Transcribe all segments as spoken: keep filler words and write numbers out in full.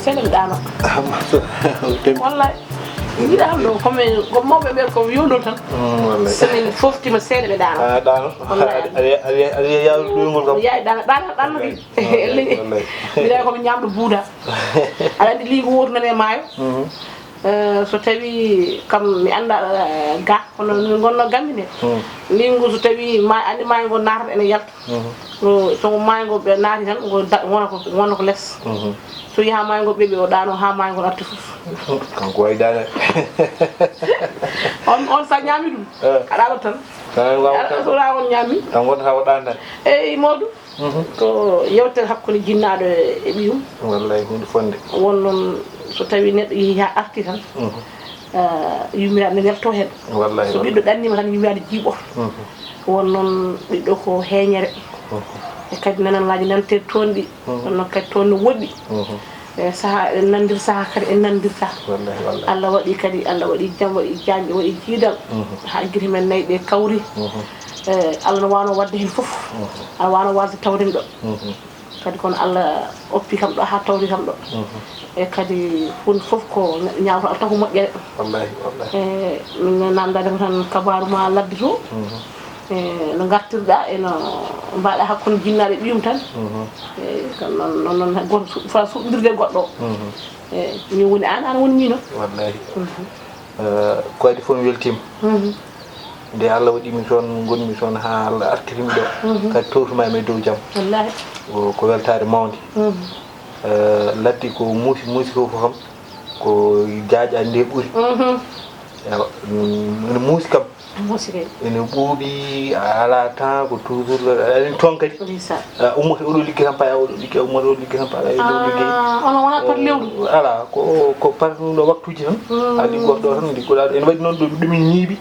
Seeɗa mi ɗaano. Wallay. Yiɗa am ɗo, comme ko mawɓe ɓe ko yewndo tan. Wallay. So min foftima seeɗa ɓe ɗaano. A ɗaano. Wallay. Aɗa yawi ɗoygol kam. Yawi ɗaano, ɗaano, ɗaano. Wallay. Wallay. Mbiɗa ko mi ñamɗo buuda. Aɗa andi liigu wotu nane maayo. Eh, so tawi kam mi anda, eh, ga, kono min gonno gammi nde. Liigu so tawi ma andi maayo ngo naatata ene yalta. So, so maayo ngo ɓe naati tan, ngo da-, wona ko, wona ko les. So yaha maayo ngo ɓeɓe o ɗaano ha maayo ngo arti fof. Kanko wawi ɗaanade. On, on sa ñaami ɗum, eh, a ɗaanat tan. Tan wawa tan. Aɗa, so wona on ñaami. Tan wonta o ɗaanat tan. Eyyi, mawɗum. Ko yewtere hakkunde jinnaaɗo e, e ɓiyum. Wallay, hunde fonde. Won noon, so tawi neɗɗo yehi ha arti tan, ah, yummiraɗo ne welto hen. Wallay, so wallay. Ɓiɗɗo ɗannima tan, yummiraɗo jiiɓoto. Won noon ɓiɗɗo ko heeñere. E kadi nananlaaji nante toon ɗi. Kono noon kadi toon no woɗɗi. E saha eɗen nanndira, saha kadi en nanndirta. Wallay, wallay. Allah waɗi kadi, Allah waɗi jam, waɗi jaam, waɗi jiidal. Ha gite men nayi ɗe kawri. E Allah no wano waɗde hen fof. Aɗa wano wasde tawrimɗo. Kadi kono Allah oppi kam ɗo ha tawri kam ɗo. E kadi hunde fof ko ña-, ñaawto Allah tan ko moƴƴere. Wallahi, wallahi. E min namdade ko tan kabaru ma ladde to. E no gartirɗa, e no mbaɗa hakkunde jinnaaɗo e ɓiyum tan. E kono noon, noon, noon goto su-, fa suɓɓidirde goɗɗo o. E min woni an, an woni min o. Wallahi. Eh, ko adi fof mi weltiima. Nde Allah waɗi mi toon, ngonmi toon haa Allah artiri mi ɗo. Kadi towtuma mi e dow jam. Wallahi. Ko, ko weltaare mawnde. Eh, ladde ko muusi, muusi ko fof kam, ko jaaƴaade nde ɓuri. Ewa, mm, ene muusi kam. Muusi kay. Ene ɓuuɓi, a alaa temps, ko toujours, aɗa anndi toon kadi. Ndeysaan. A ummoto oɗo ligge tan, paya oɗo ligge, a ummoto oɗo ligge tan, paya oɗo ligge. Ah, onon wonaa par lewru? Alaa, ko, ko par ɗum ɗo waktuuji tan. A liggoto ɗo tan, liggoɗa ɗo. Ene waɗi noon ɗo, ɗo min ñiiɓi.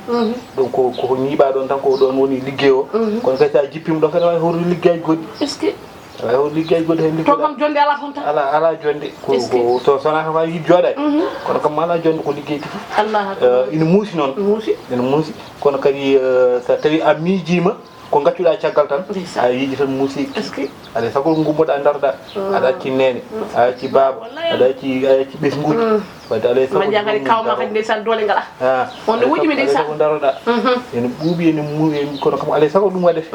Donc, ko, ko ñiiɓa ɗon tan, ko ɗon woni liggey o. Kono kadi, so a jippima ɗon kadi, wawi hawrude liggeyaaji goɗɗi. Est-ce que? Awa, o liggey goɗɗo heen. Toon kam jonde alaa toon tan? Alaa, alaa jonde. Ko, est-ce que? Ko, so, so wonaa kam a yiɗi jooɗaade. Kono kam alaa jonde, ko liggey tigi. Allahu akbar. Eh, ina muusi noon. Muusi. Ina muusi. Kono kadi, eh, so tawi a miijiima, ko ngaccuɗa caggal tan, ndeysaan, a yiiji tan muusi. Est-ce que? Alaa e sago ngummoɗa, ndaroɗa. Aɗa acci neene, a acci baaba, wallahi, aɗa acci, a acci ɓesnguuji. Wadde alaa e sago. Majja kadi ɗum kawma kadi ndeysaan doole ngala. Ah, on ne wuji mi ndeysaan. Alaa e sago ndaroɗa. Ene ɓuuɓi, ene mu-, en, kono kam alaa e sago ɗum waɗete.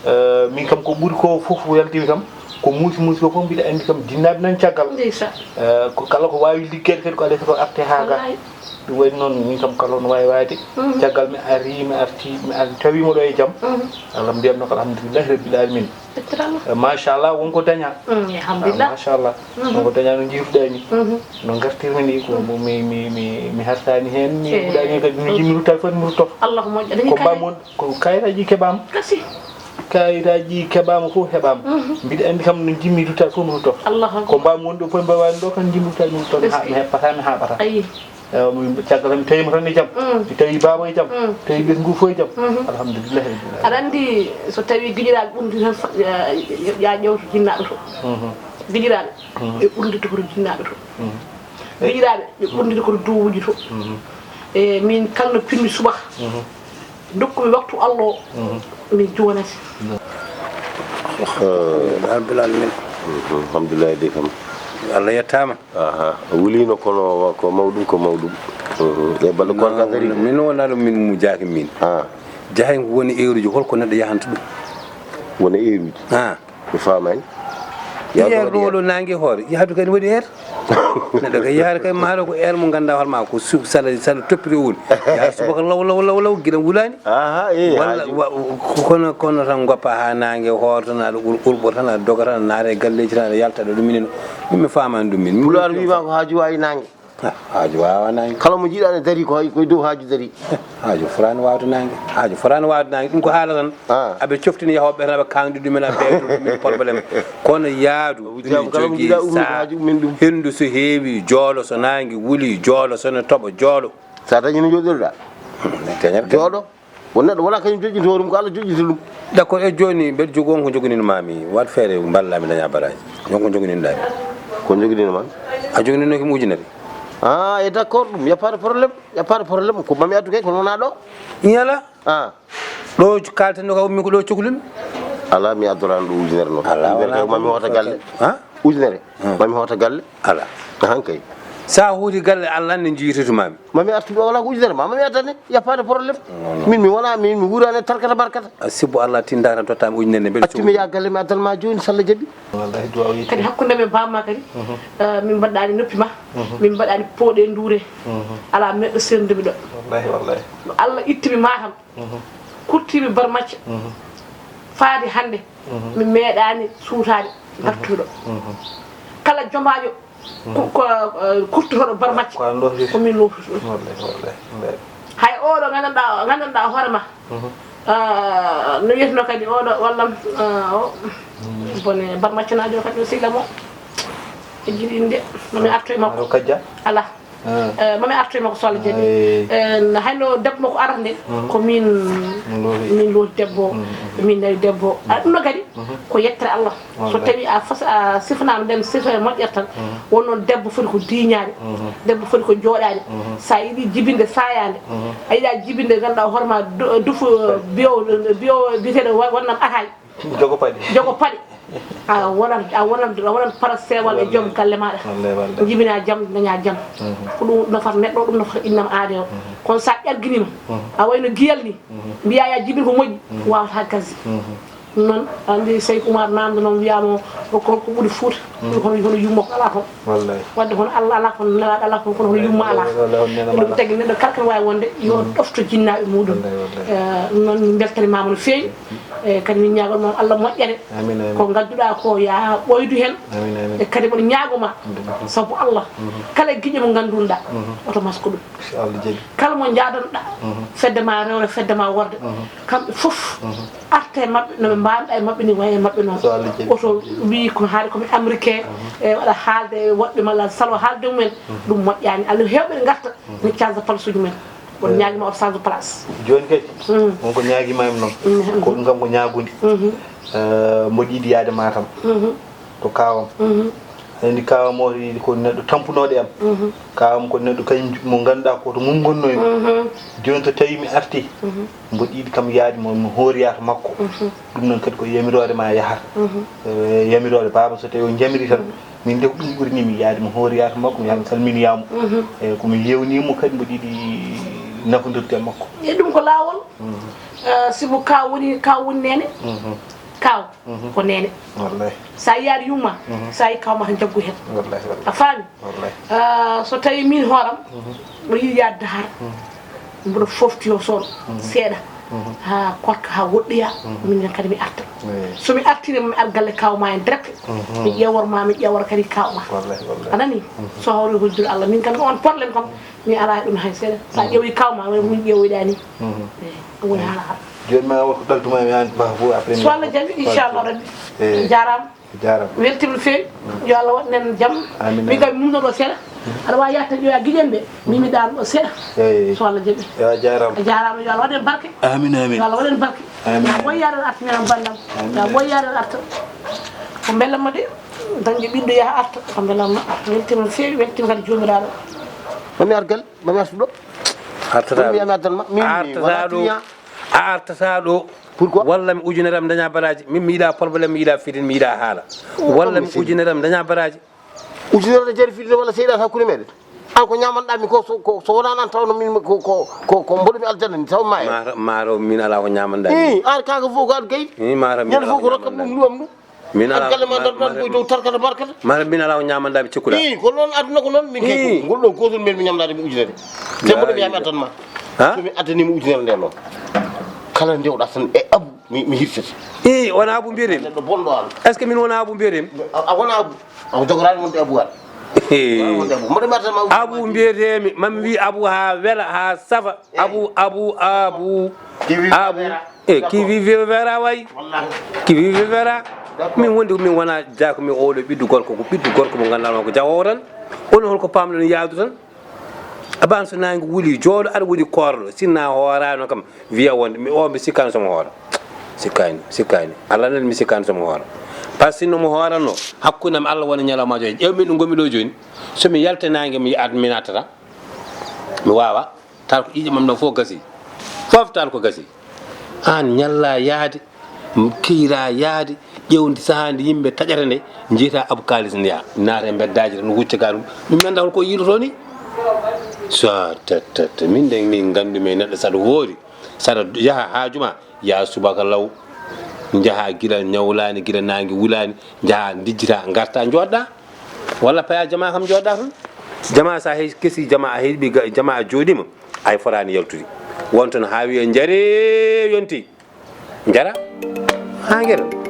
Eh, min kam ko ɓuri ko fof ko yaltimi kam, ko muusi muusi ko fof mbiɗa anndi kam jinnaaɓe nan caggal. Ndeysaan. Eh, ko kala ko waawi liggeede kadi ko alaa e sago arte haa ga. Wallahi. Ɗum waɗi noon min kam kala no waawi waawde. Caggal mi ari, mi arti, mi ar-, tawii mo ɗo e jam. Allah mbiyatnoo ko alhamdulillahi rabbil alamin. Machallah, wonko dañaa. Mm, alhamdulillah. Machallah. Wonko dañaa no njiiruɗaa ni. No ngartirmi ni, ko mo mi, mi, mi, mi hartaani heen, mi yiɗaani heen kadi, no njiɗmi ruttaade fof, mi ruttoto. Allah ko moƴƴo, dañi ko kayit. Mbaɗmi won, ko kayitaaji keɓaama. Kasi. Kayitaaji keɓaama fof heɓaama. Mbiɗa anndi kam no njiɗmi ruttaade fof, mi ruttoto. Allah ko mbaɗmi won ɗo fof, mbaɗaani ɗo kam, njiɗmi ruttaade, mi ruttoto. Haa mi heɓata, mi haaɓata. Ayi. Ewa, mi caggal tan mi tawi mo tan e jam. Mi tawi baaba e jam. Tawi ɓesngu fof e jam. Alhamdulillahi rabbil alamin. Aɗa anndi, so tawi giƴiraaɓe ɓurdi tan, fa-, ya, ya ƴeewto jinnaaɓe to. Giƴiraaɓe, ɓe ɓurdi to koto jinnaaɓe to. Giƴiraaɓe, ɓe ɓurdi to koto duwawuuji to. E min kala no pinmi subaka. Ndokkumi waktu Allah o, mi joonata. Rabbil alamin. Alhamdulillahi de kam. Allah yettaama. Aha, wuliino kono ko mawɗum, ko mawɗum. E balɗe kono ka gari. Min wona ɗum, min mujaaki min. Ah. Jahay ko woni eeruji, holko neɗɗo yahanta ɗum? Wona eeruji? Ah. Mi faamaani. Yahdu heure ɗo waɗi wolo naange hoore, yahdu kadi waɗi heure. Neɗɗo kay yahata kay maaro ko heure mo ngannduɗaa hoore ma ko su-, sala, sala toppiri o woni. Yaha subaka law, law, law, law, gila wulaani. Aha, eh, walla haaju. Wa-, ko-, kono, kono tan goppa haa naange hoore tan, aɗa ur-, urɓo tan, aɗa doga tan, aɗa naata e galleeji tan, aɗa yalta ɗo, ɗum minen. Min mi faamaani ɗum min. Pulaar wiima ko haaju waawi naange. Ah, haaju waawaa naange. Kala mo njiiɗaa ne darii ko hay, ko e dow haaju darii. Eh, haaju foraani waawde naange. Haaju foraani waawde naange. Ɗum ko haala tan. Ah. Aɓe coftina yahooɓe ɓe tan, aɓe kaŋdi ɗumen, aɓe ɓeydo ɗumen problème. Kono yahdu, ɗum ne jogii sahaa. Henndu so heewi, joolo, so naange wuli, joolo, so ne toɓa, joolo. So a dañii no jooɗirɗaa. Hmm, dañata kadi. Jooɗo. Won neɗɗo wonaa kañum joƴƴinta hoore mum, ko Allah joƴƴinta ɗum. D'accord, e jooni mbeɗa jogoo ko njoginanmi, waɗ feere mballa mi daña baraaji. Won ko njoginanɗaa mi. Ko njoginanmi? A joginanooki mi ujunere. Ah, e d'accord, ɗum, y a pas de problème, y a pas de problème. Ko mami addu kay, kono wonaa ɗo. Ñala? Ah. Ɗo kaalten ɗo ka ummi ko ɗo coklumi. Alaa, mi addoraano ɗo ujunere noon. Alaa, ujunere wonaa kay ko mami hoota galle. Ha? Ujunere. Hmm. Mami hoota galle. Alaa. Ahan kay. So a huuti galle Allah ne jiytotuma mi. Mami artu mi wala ko ujunere ma mami addane, y a pas de problème. Min mi wona, min mi wuurani e tarkata barkata. A sibbo Allah tinndata tottami ujunere nde mbeɗa accu mi ya galle mi addan ma jooni so Allah jaɓi. Wallahi duwaw yiite. Kadi hakkunde men bamma kadi, eh, min mbaɗɗani noppi ma, min mbaɗani pooɗe nduure. Ala meɗɗo serndumiɗo. Wallahi wallahi. No Allah ittimi Matam, kurtimi Barmacce, faade hannde mi meeɗani suutaade ngartuɗo. Kala jomajo ko, ko, eh, kurtotoɗo Barmacce, ko min lowtoto ɗum. Hay oɗo gandanɗa, gandanɗa hoore ma, eh, no wiyeteno kadi oɗo wallam, eh, o bone Barmacce najo kadi o sehila mo e jiɗi inde. Mami arto e makko. Ala. Eh, mami arto e makko so Allah jaɓi. Eh, hayno debbo makko arata nde, ko min, min looti debbo, min nawi debbo. Ah, ɗum ɗo kadi ko yettere Allah. So tawi a fas a sifanama nden sifa e moƴƴere tan, won noon debbo foti ko diiñaade, debbo foti ko jooɗaade. Sa yiɗi jibinde sayande, a yiɗa jibinde ganduɗa hoorema dufu biyo biyo biyeteɗo wonnam atay. Jogo paɗe. Jogo paɗe. A wonat a wonat a wonat parasewal e joom galle maɗa. Jibina jam daña jam. Ko ɗum nafata neɗɗo, ɗum nafata innam aade o. Kono sa ƴarginima a wayno giyal ni, mbiya ya jibin ko moƴƴi, wawata gasi. Ɗum noon andi Seyk Oumar namdo noon wiyama ko, ko ɓuri Fouta. Hono hono yumma ko ala toon. Wadde hono Allah ala, kono nelaɗo ala, kono kono hono yumma ala. Ɗum tagi neɗɗo kala kene wawi wonde yo ɗofto jinnaɓe muɗum. Ɗum noon min beltanimama no fewi. E kadi min ñagonma Allah moƴƴere. Ko gadduɗa ko ya ɓoydu hen. E kadi mboɗo ñagoma sabu Allah, kala guiƴe mo ganduɗa oto masko ɗum. Kala mo jadanɗa fedde ma rewre, fedde ma worde, kamɓe foof arta e maɓɓe no ɓe mbawɗa e maɓɓe ni, waye e maɓɓe noon. Oto wi ko haali komi américain e waɗa haalde e woɗɓe malla salo haalde mumen. Ɗum moƴƴani. Allah hewɓe ne garta ne canza palsuji mumen. Won ñaagima oto change place. Jooni kadi wonko ñaagima em noon, ko ɗum kam ko ñaagundi. Mboɗo yiɗi yaade Matam to kaawam. Aɗa anndi kaawam o ko neɗɗo tampunooɗo am. Kaawam ko neɗɗo kañum mo ngannduɗaa ko to mum ngonnoymi. Jooni so tawii mi artii, mboɗo yiɗi kam yaade mo mi hooriya to makko. Ɗum noon kadi ko yamiroore ma yahata. Yamiroore baaba so tawii o jamiri tan, min de ko ɗum ɓurni mi yaade mo hooriya to makko, mi yaha mi salminoya mo. Eyi ko mi yewnii mo kadi mboɗo yiɗi nafondirde e makko. E ɗum ko laawol. Sibu kaaw woni kaaw woni neene. Kaaw ko neene. Wallay. Sa yiyaade yumma, sa yi kaaw ma tan jaggu heen. Wallay wallay. A faami? Wallay. So tawi min hooram, mboɗo yiɗi yaade Dahar. Mboɗo foftiyo toon seeɗa. Ha korka ha woɗɗoya. Min kadi mi arta. So mi artire mi ar galle kaaw ma en direct. Mi ƴeewor ma, mi ƴeewor kadi kaaw ma. Wallay wallay. A nani? So hawri hujjude Allah min kam on problème kam mi ala ɗum hay seeɗa. Sa ƴeewi kaaw ma woni min ƴeewoyɗa ni. Eyi, ɗum woni haala haala. Jooni ma won ko ɗaltuma mi an ma fof après. So Allah jaɓi inchallah rabbi. Eyi. Jarama. Jarama. Weltima no feewi. Yo Allah waɗ nen jam. Amin. Min kam mi mumno ɗo seeɗa. Aɗa wawi yahde tan ƴoya guiƴen ɓe. Min mi ɗaano ɗo seeɗa. Eyi. So Allah jaɓi. Yo a jarama. A jarama, yo Allah waɗ en barke. Amin amin. Yo Allah waɗ en barke. Amin. Ya ɓoy yaade arta nena bandam. Ya ɓoy yaade arta. Ko belamma de. Dañde ɓiɗɗo yaha arta ko belamma. Weltima no feewi, weltima kadi jomiraɗo. Mami ar galle, mami artu ɗo. Artata ɗo. Mi addan ma. Min mi wala client. A artata ɗo. Pourquoi? Walla mi ujunere am daña baraji. Min mi yiɗa problème, mi yiɗa fitin, mi yiɗa haala. Walla mi ujunere am daña baraji. Ujunere jari fitin walla seyɗa hakkunde meɗen. An ko ñamanɗa mi ko so wonani an tawno min ko ko ko mboɗo mi aljanna ni taw ma e. Mara mara min ala ko ñamanɗa. An kaka fof ko ad gay. Mara min ala ko ñamanɗa. Ɗum ɗum ɗum. Min ala galle ma darɗan ko dow tarkata barkata. Mara min ala ko ñamanɗa mi cikkuɗa. I ko noon aduna ko noon min kay ko ngol ɗo gotol mbiyen mi ñamnade mi ujunere. Te mboɗo mi yami addan ma. So mi addani mi ujunere nde noon. Kala ndewɗa tan e abu mi mi hirsete. I wona abu mbiyetemi. Neɗɗo bonɗo an. Est ce que min wona abu mbiyetemi? A wona abu. Abu jogorani wonde abu ar. Wonde abu. Mboɗo mi addan ma ujunere. Abu mbiyetemi mami wi abu ha wela ha safa. Abu abu abu. Abu. E qui vit vivra way. Qui vit vivra. Min wondi ko min wona jaaku min oɗo ɓiɗɗo gorko ko ɓiɗɗo gorko mo ganduɗa ko jahowo tan. Ono holko pamɗon yaadu tan. Aban so nangi wuli jooɗo aɗa woni korɗo sinna hoorano kam wiya wonde mi o mi sikkano somo hoora. Sikkani sikkani Allah nan mi sikkano somo hoora. Par ce que sinno mo hooranno hakkunde am Allah wona ñalawma jooni ƴeew min ɗo gomi ɗo jooni. Somi yalta nangi mi at mi nattata. Mi wawa. Taal ko ƴiiƴam am ɗam fof gasi. Fof taal ko gasi. An ñalla yaade, keyra yaade, Ƴeewndi sahaa ndi yimɓe taƴata nde, njiyta abu kaalis ne yaha, naata e mbeddaaji tan, wucca ka ɗum. Min mi annda hol ko yiilotoo ni. So, te, te, te, min de, min nganndumi e neɗɗo saɗa hoori, saɗa yaha haa juma, yaha subaka law, njaha gila ñawlaani, gila naange wulaani, njaha ndijjita, ngarta, njooɗɗa. Walla paya jama kam njooɗɗa toon. Jama sa he-, kesi jama a heɓi ga-, jama a jooɗiima, ay fotaani yaltude. Won toon haa wiya njare yonti. Njara. Haa ngera.